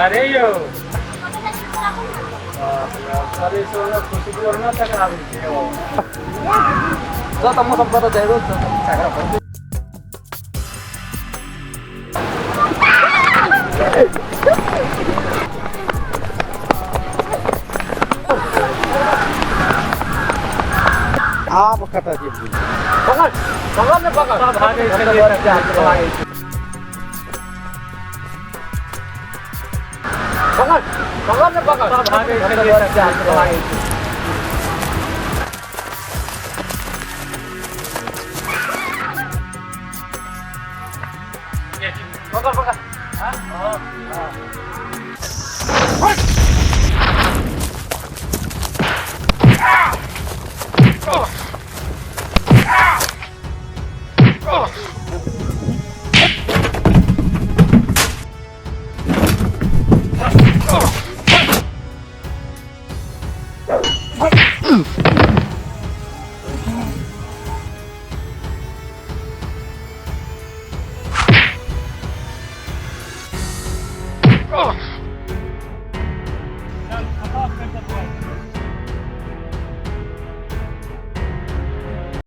अरे यौ शरीर से खुशबू आर नहि टकराबै छै यौ। जता मौसम कता जाइबो छाकेर आब कतऽ जेबही? पकड़ पकड़ ने पकड़। सब भागै छलियै। पकड़ पकड़ ने पकड़। सब भागै छलियै। पकड़ पकड़।